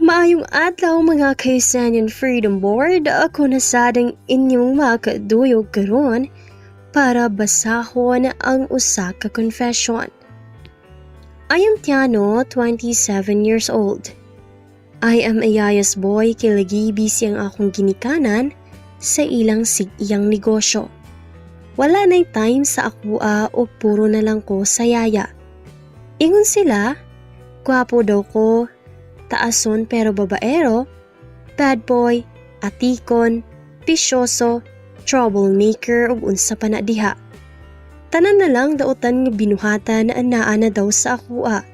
Maayong adlaw, mga kaysanan Freedom Board, ako na sad ang inyong makaduyog karon para basahon ang usa ka confession. I am Tiano, 27 years old. I am a yaya's boy kay lagi busy ang akong ginikanan sa ilang sig-iyang negosyo. Wala na'y time sa akoa o puro na lang ko sa yaya. Ingon sila, gwapo daw ko, taason pero babaero, bad boy, atikon, bisyoso, troublemaker ug unsa pa na diha. Tanan na lang dautan nga binuhatan naa na daw sa akoa.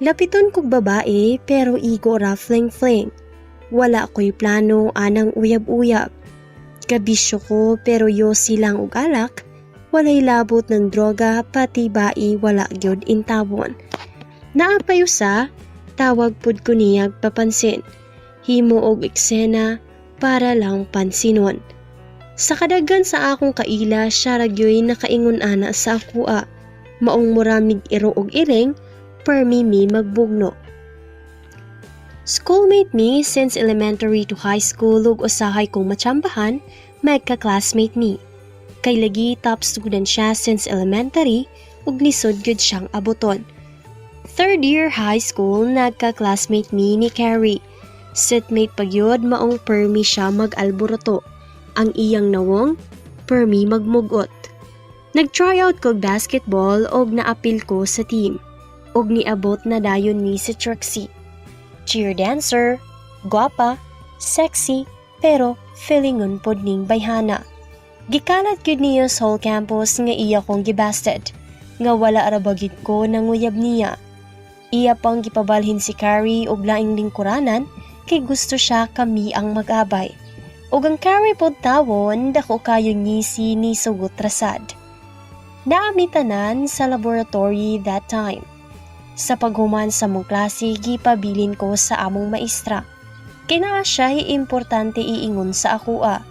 Lapiton kog babae pero igo ra fling-fling. Wala ko'y plano anang uyab-uyab. Kabisyo ko pero yosi lang og alak, walay labot ng droga, pati bai wala gyud intawon. Naa pay usa, tawag pud ko niyag papansin. Himo og eksena para lang pansinon. Sa kadaghan sa akong kaila, siya ra gyoy nakaingon ana sa akoa. Maong muramig iro og iring, permi mi magbugno. Schoolmate mi since elementary to high school ug usahay kong matsambahan, magka-classmate mi. Kay lagi top student siya since elementary ug lisod gyud siyang abuton. Third year high school, nagka-classmate mi ni Carrie. Seatmate pagyud, maong permi siya mag-alboroto. Ang iyang nawong, permi magmugot. Nag-try out kog basketball og naapil ko sa team. Og niabot na dayon ni si Trixie. Cheer dancer, gwapa, sexy, pero feelingon pod ning bayhana. Gikalat gyud niya sa whole campus nga iya kong gibasted, nga wala ra ba gyud ko nanguyab niya. Iya pang gipabalhin si Carrie og laing lingkuranan kay gusto siya kami ang mag-abay. Ug ang Carrie pod tawon, dako kayo ngisi ni sugot rasad. Naa mi tanan sa laboratory that time. Sa paghuman sa mong klase, gipabilin ko sa among maestra. Kay naa siya importante iingon sa akoa.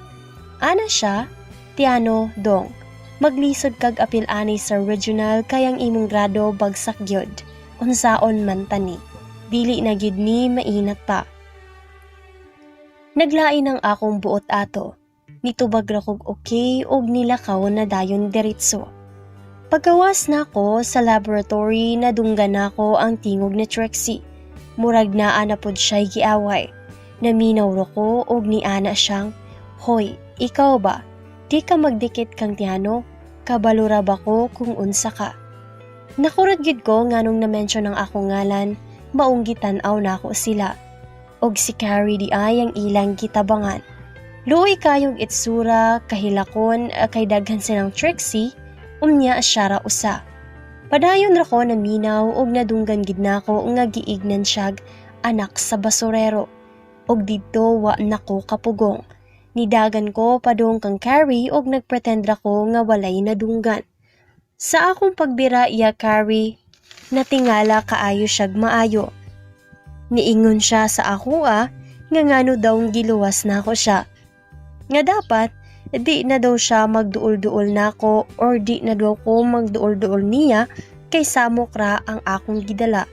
Ana siya, "Tiano dong, maglisod kag apil ani sa regional kay ang imong grado bagsak gyud. Unsaon man tani. Dili na gyud ni mainat pa." Naglain ang akong buot ato. Nitubag ra kog okay og nilakaw na dayon diretso. Paggawas nako sa laboratory, nadunggan nako ang tingog ni Trixie. Murag naa na pod siya'y giaway. Naminaw ra ko og niana siyang, "Hoy, ikaw ba? Di ka magdikit kang Tiano? Kabalo ra ba ko kung unsa ka?" Nakurot gid ko nganong na-mention ang akong ngalan, maong gitan-aw nako sila. Og si Carrie di ay ang ilang gitabangan. Luoy kayog itsura, kahilakon kay daghan silang Trixie, unya siya ra usa. Padayon ra ko naminaw og nadunggan gid nako nga giignan siyag anak sa basurero. Og didto wa nako kapugong. Nidagan ko padung kang Carrie og nagpretend ra ko nga walay nadunggan. Sa akong pagbira iya Carrie, natingala kaayo siyag maayo. Niingon siya sa akoa nga ngano daw giluwas nako siya. Nga dapat di na daw siya magduol-duol nako or di na daw ko magduol-duol niya kay samok ra ang akong gidala.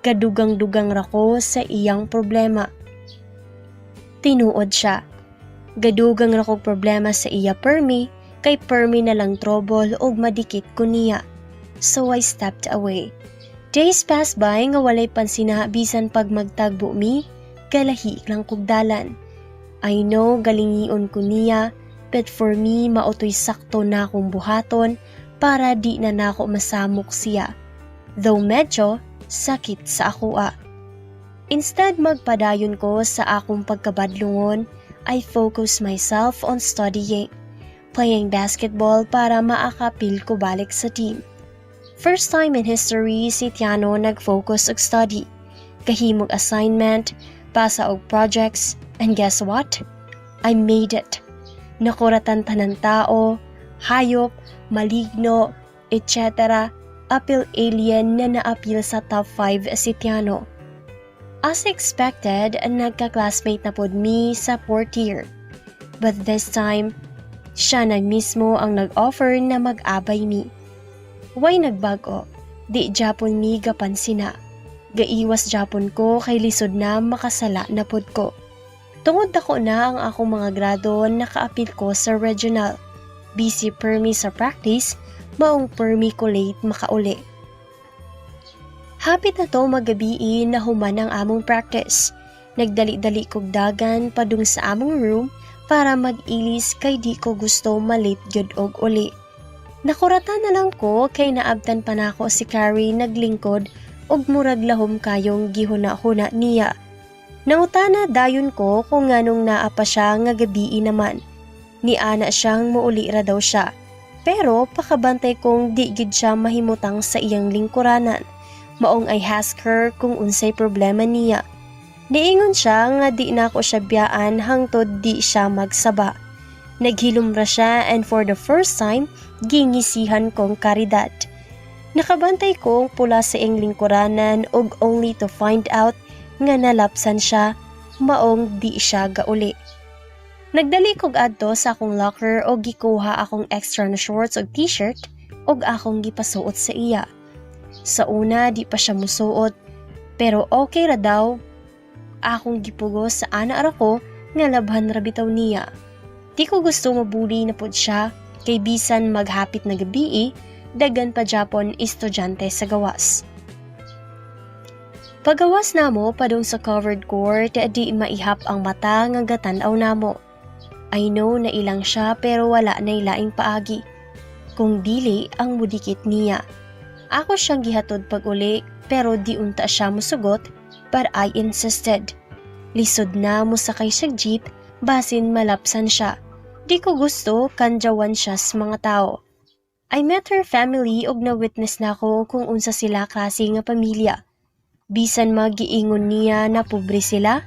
Kadugang-dugang ra ko sa iyang problema. Tinuod siya. Gadugang ra kog problema sa iya permi kay permi na lang trouble og madikit ko niya. So I stepped away. Days passed by nga walay pansina, bisan pag magtagbo mi, galahi lang kog dalan. I know galingion ko niya, but for me mao to'y sakto na akong buhaton para di na nako masamok siya. Though medyo sakit sa akoa. Instead magpadayon ko sa akong pagkabadlungon, I focus myself on studying, playing basketball para maakapil ko balik sa team. First time in history, si Tiano nag-focus og study. Kahimog assignment, pasa og projects, and guess what? I made it. Nakuratan tanan tao, hayop, maligno, etc. Apil alien na naapil sa top 5 si Tiano. As expected, nagka-classmate na pod mi sa fourth year. But this time, siya na mismo ang nag-offer na mag-abay mi. Way nagbago, di japon mi gapansina. Gaiwas japon ko kay lisod na makasala na pud ko. Tungod dako na ang akong mga grado, nakaapil ko sa regional. Busy permi sa practice, maong permi ko late makauli. Hapit na to magabii na human ang among practice. Nagdali-dali kog dagan padung sa among room para mag-ilis kay di ko gusto malate gyud og uli. Nakurata na lang ko kay naabtan pa nako si Carrie naglingkod og murag lahom kayong gihuna-huna niya. Nangutana dayon ko kung nganong naa pa siya nga gabii naman. Niana siyang muuli ra daw siya. Pero pakabantay kong di gid siya mahimutang sa iyang lingkuranan. Maong I ask her kung unsay problema niya. Niingon siya nga di nako siya biyaan hangtod di siya magsaba. Naghilom ra siya and for the first time, gingisihan kong Caridad. Nakabantay kong pula sa iyang lingkuranan ug only to find out nga nalapsan siya, maong di siya gauli. Nagdali kog adto sa akong locker og gikuha akong extra na shorts ug t-shirt ug akong gipasuot sa iya. Sa una, di pa siya musuot, pero okay ra daw. Akong gipugos sa ana ra ko nga labhan ra bitaw niya. Di ko gusto mabuli na pud siya kay bisan maghapit na gabii, dagan pa japon estudyante sa gawas. Pagawas namo padung sa covered court, di maihap ang mata nga gatan-aw namo. I know na ilang siya pero wala na laing paagi kung dili ang mudikit niya. Ako siyang gihatod pag-uli pero di unta siya musugot, but I insisted. Lisod na mosakay siya jeep basin malapsan siya. Di ko gusto kandyawan siya sa mga tao. I met her family ug na-witness nako kung unsa sila klase nga pamilya. Bisan magiingon niya na pobre sila,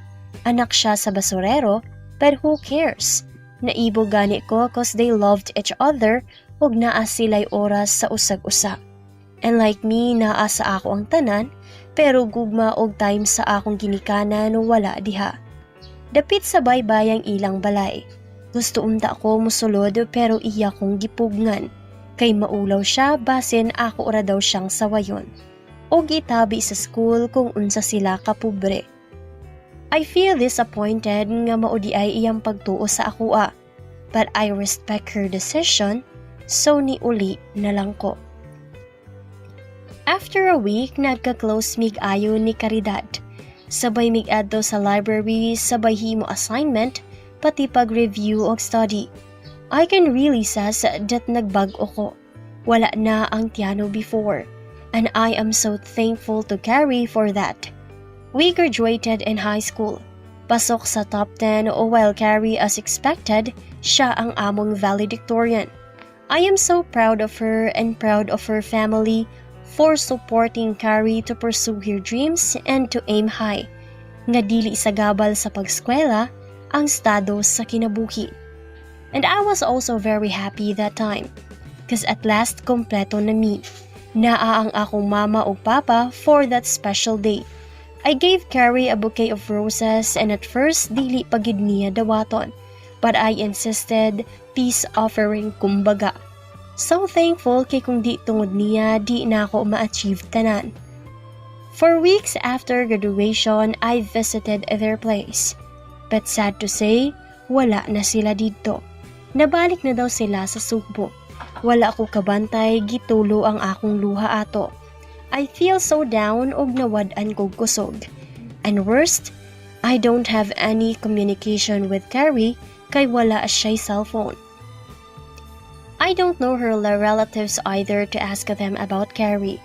anak siya sa basurero, but who cares? Naibo gani ko 'cause they loved each other ug naa sila'y oras sa usag-usa. And like me, naa sa ako ang tanan, pero gugma og time sa akong ginikanan wala diha. Dapit sa baybay ang ilang balay. Gusto unta ko musulod pero iya kong gipugngan. Kay maulaw siya basin ako ra daw siyang sawayon. O gitabi sa school kung unsa sila kapobre. I feel disappointed nga mao diay iyang pagtuo sa akoa. But I respect her decision, so niuli na lang ko. After a week, nagka-close mig ayo ni Caridad. Sabay mig adto sa library, sabay himo assignment, pati pag-review og study. I can really says that nagbag-o ko. Wala na ang Tiano before. And I am so thankful to Carrie for that. We graduated in high school. Pasok sa top 10 o while Carrie, as expected, siya ang among valedictorian. I am so proud of her and proud of her family for supporting Carrie to pursue her dreams and to aim high. Nga dili sagabal sa pagskwela ang estado sa kinabuhi. And I was also very happy that time, 'cause at last kompleto na mi. Naa ang akong mama o papa for that special day. I gave Carrie a bouquet of roses and at first dili pa gid niya dawaton. But I insisted, peace offering kumbaga. So thankful kay kung di tungod niya, di na ako ma-achieve tanan. For weeks after graduation, I visited their place. But sad to say, wala na sila dito. Nabalik na daw sila sa Sugbo. Wala ko kabantay, gitulo ang akong luha ato. I feel so down og nawad-an kog kusog. And worst, I don't have any communication with Carrie kay wala siya'y cellphone. I don't know her relatives either to ask them about Carrie.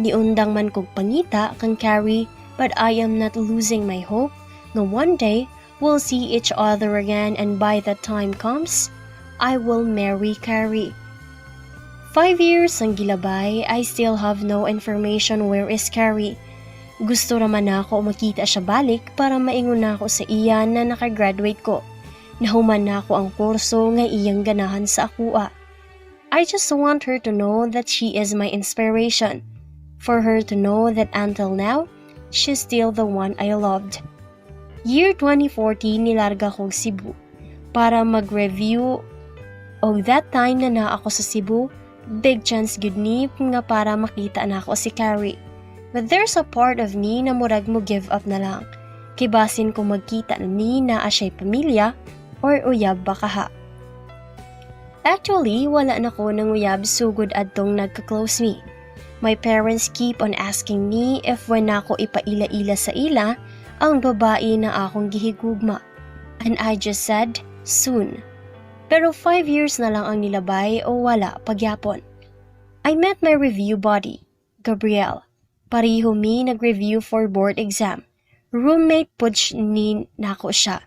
Niundang man kog pangita kang Carrie, but I am not losing my hope na one day we'll see each other again, and by that time comes, I will marry Carrie. 5 years ang gilabay, I still have no information where is Carrie. Gusto raman nako makita siya balik para maingon nako sa iya na nakagraduate ko. Nahuman nako ang kurso nga iyang ganahan sa akoa. I just want her to know that she is my inspiration. For her to know that until now, she's still the one I loved. Year 2014, nilarga kog Cebu para mag-review og that time na naa ako sa Cebu, big chance gud ni nga para makita nako si Carrie. But there's a part of me na murag mo give up na lang. Kay basin kung magkita ni naa siya'y pamilya or uyab ba kaha. Actually, wala na ko nanguyab sugod adtong nagka-close mi. My parents keep on asking me if when ako ipaila-ila sa ila ang babae na akong gihigugma. And I just said, "Soon." Pero 5 years na lang ang nilabay o wala pa gyapon. I met my review buddy, Gabriel. Pareho mi nag-review for board exam. Roommate pud ni nako siya.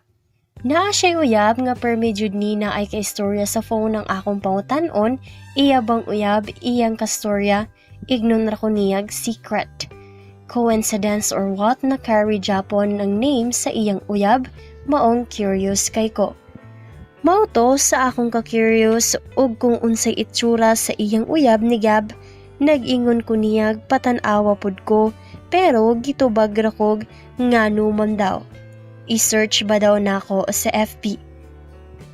Naa siya uyab nga permi jud ni naay kaistorya sa phone. Ang akong pangutan-on, iya bang uyab iyang kastorya, ignon ra ko niyag secret. Coincidence or what na Carrie gyapon ang name sa iyang uyab, maong curious kay ko. Mao to sa akong ka-curious og kung unsay itsura sa iyang uyab ni Gab, nag-ingon ko niyag patan-awa pud ko, pero gitubag ra kog ngano man daw. I-search ba daw nako sa FB.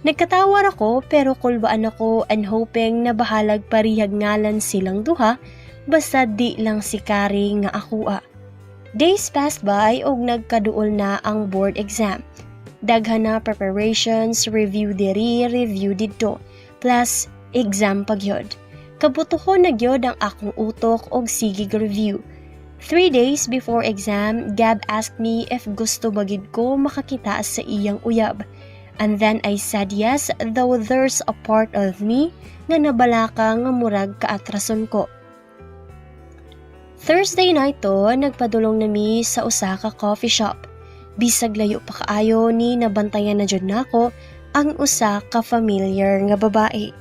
Nagkatawa ra ko pero kulbaan ako and hoping na bahalag parihag ngalan silang duha, basta di lang si Kari nga akua. Days passed by og nagkaduol na ang board exam. Daghan na preparations, review diri, review didto, plus exam pagyod. Kabutuhon na gyud ang akong utok og sigig review. 3 days before exam, Gab asked me if gusto ba gid ko makakita sa iyang uyab. And then I said yes, though there's a part of me nga nabalaka nga murag kaatrason ko. Thursday night to, nagpadulong nami sa usa ka coffee shop. Bisag layo pa kaayo ni nabantayan na jud nako ang usa ka familiar nga babae.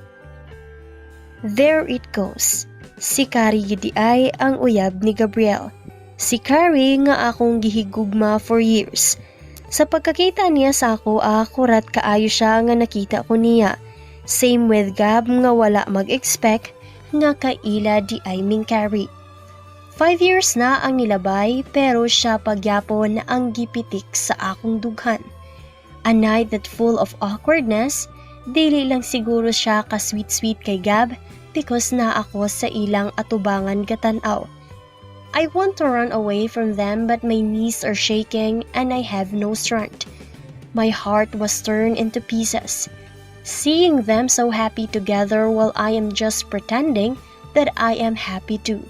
There it goes. Si Kari gid ay ang uyab ni Gabriel. Si Kari nga akong gihigugma for years. Sa pagkakita niya sa ako, kurat kaayo siya nga nakita ko niya. Same with Gab nga wala mag-expect nga kaila diay ming Kari. 5 years na ang nilabay pero siya pa gyapon ang gipitik sa akong dughan. A night that full of awkwardness, dili lang siguro siya ka sweet-sweet kay Gab because naa ako sa ilang atubangan gatanaw. I want to run away from them, but my knees are shaking and I have no strength. My heart was torn into pieces. Seeing them so happy together while I am just pretending that I am happy too.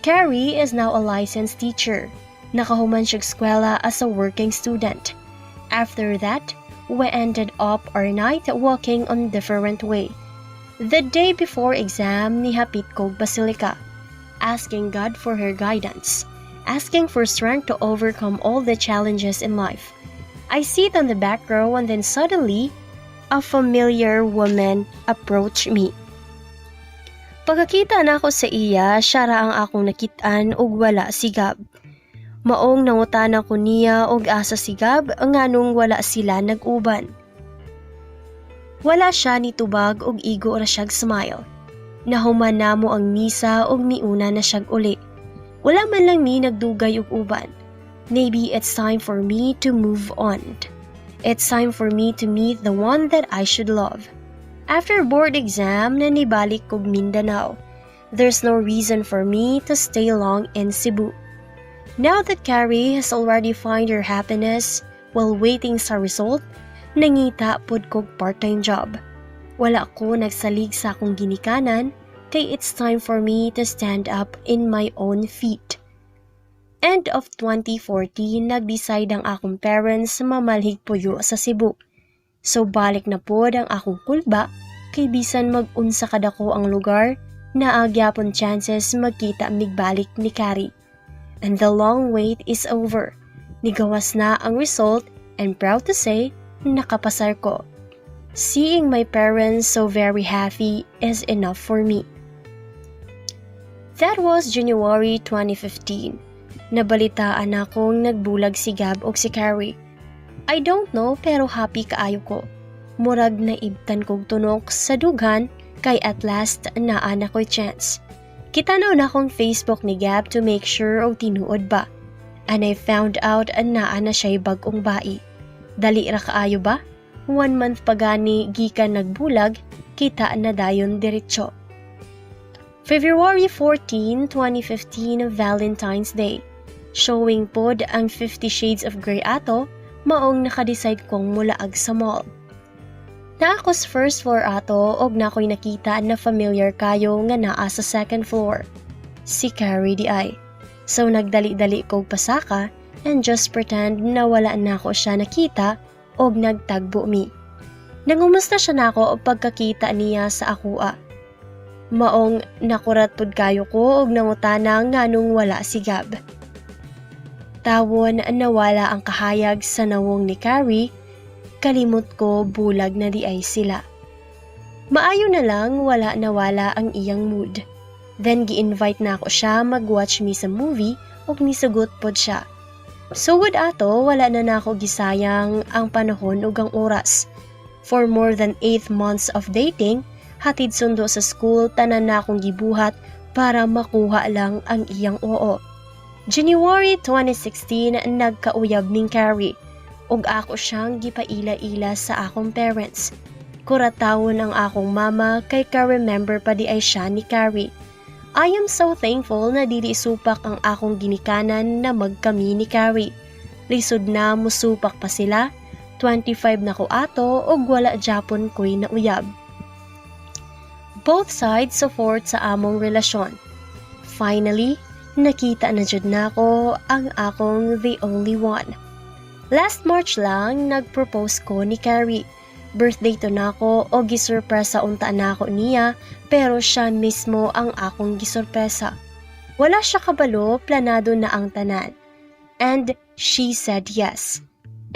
Carrie is now a licensed teacher. Nakahuman siya eskwela as a working student. After that, we ended up our night walking on different way. The day before exam, nihapit kog Basilica, asking God for her guidance, asking for strength to overcome all the challenges in life. I sit on the back row and then suddenly, a familiar woman approached me. Pagkakita nako sa iya, siya ra ang akong nakitaan ug wala si Gab. Maong nangutana ko niya og asa si Gab, nganong wala sila nag-uban. Wala siya nitubag og igo ra siyag smile. Nahuman namo ang misa og miuna na siyag uli. Wala man lang mi nagdugay og uban. Maybe it's time for me to move on. It's time for me to meet the one that I should love. After board exam, nanibalik kog Mindanao. There's no reason for me to stay long in Cebu. Now that Carrie has already found her happiness while waiting sa result, nangita pod kog part-time job. Wala ko nagsalig sa akong ginikanan kay it's time for me to stand up in my own feet. End of 2014, nag-decide ang akong parents mamalhig puyo sa Cebu. So balik na pod ang akong kulba kay bisan mag-unsa kadako ang lugar, naa gyapon chances magkita migbalik ni Carrie. And the long wait is over. Nigawas na ang result and proud to say, nakapasar ko. Seeing my parents so very happy is enough for me. That was January 2015. Nabalitaan akong nagbulag si Gab og si Carrie. I don't know, pero happy kaayo ko. Murag naibtan kog tunok sa dughan kay at last naa na ko'y chance. Gitan-aw nakong Facebook ni Gab to make sure og tinuod ba. And I found out naa na siya'y bag-ong bai. Dali ra kaayo ba? One month pa gani gikan nagbulag, kita na dayon diretso. February 14, 2015, Valentine's Day. Showing pod ang 50 Shades of Grey ato, maong nakadecide kong mulaag sa mall. Naa ko's first floor ato og naa ko'y nakita na familiar kayo nga naa sa second floor. Si Carrie diay. So nagdali-dali kog pasaka and just pretend na wala na ako siya nakita og nagtagbo mi. Nangumusta siya nako pagkakita niya sa akoa. Maong nakurat pud kayo ko og nangutana nganong wala si Gab. Tawon nawala ang kahayag sa nawong ni Carrie, kalimot ko bulag na diay sila. Maayo na lang wala nawala ang iyang mood. Then gi-invite na ako siya mag-watch mi sa movie ug nisugot pod siya. Sugod ato, wala na nako gisayang ang panahon ug ang oras. For more than 8 months of dating, hatid sundo sa school, tanan na akong gibuhat para makuha lang ang iyang oo. January 2016, nagkauyab ming Carrie ug ako siyang gipaila-ila sa akong parents. Kuratawon ang akong mama kay ka-remember pa diay siya ni Carrie. I am so thankful na dili supak ang akong ginikanan na magkami ni Carrie. Lisod na musupak pa sila, 25 na ko ato ug wala japon ko'y nauyab. Both sides support sa among relasyon. Finally, nakita na jud nako ang akong the only one. Last March lang nag-propose ko ni Carrie. Birthday to nako o gisurpresa unta nako niya, pero siya mismo ang akong gisurpresa. Wala siya kabalo, planado na ang tanan. And she said yes.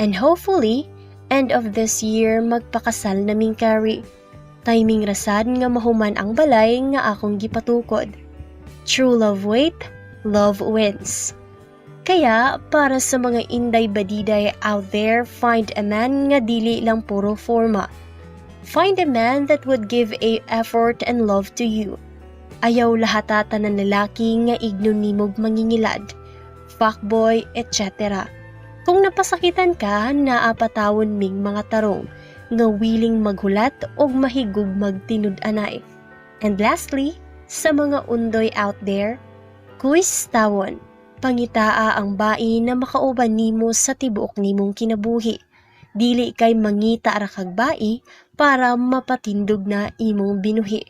And hopefully, end of this year magpakasal na ming Carrie. Timing rasad nga mahuman ang balay nga akong gipatukod. True love wait, love wins. Kaya para sa mga inday badiday out there, find a man nga dili lang puro forma. Find a man that would give a effort and love to you. Ayaw lahata tanan lalaki nga igno nimog mangingilad, fuckboy, etc. Kung napasakitan ka, naa pa tawon ming mga tarong nga willing maghulat og mahigug magtinud-anay. And lastly, sa mga undoy out there, kuis tawon, pangitaa ang bai na makauban nimo sa tibuok nimong kinabuhi. Dili kay mangita ra kag bai para mapatindog na imong binuhi.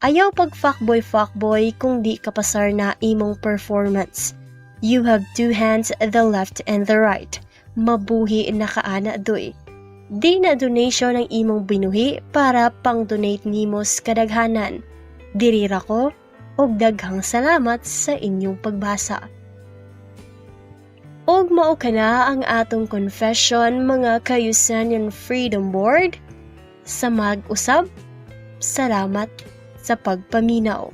Ayaw pag fuckboy fuckboy kung di kapasar na imong performance. You have two hands, the left and the right. Mabuhi na kaana doy. Di na donation ang imong binuhi para pang-donate nimo sa kadaghanan. Diri ra ko, og daghang salamat sa inyong pagbasa. Og mao kana ang atong confession, mga ka-Usanian Freedom Board. Sa mag-usab, salamat sa pagpaminaw.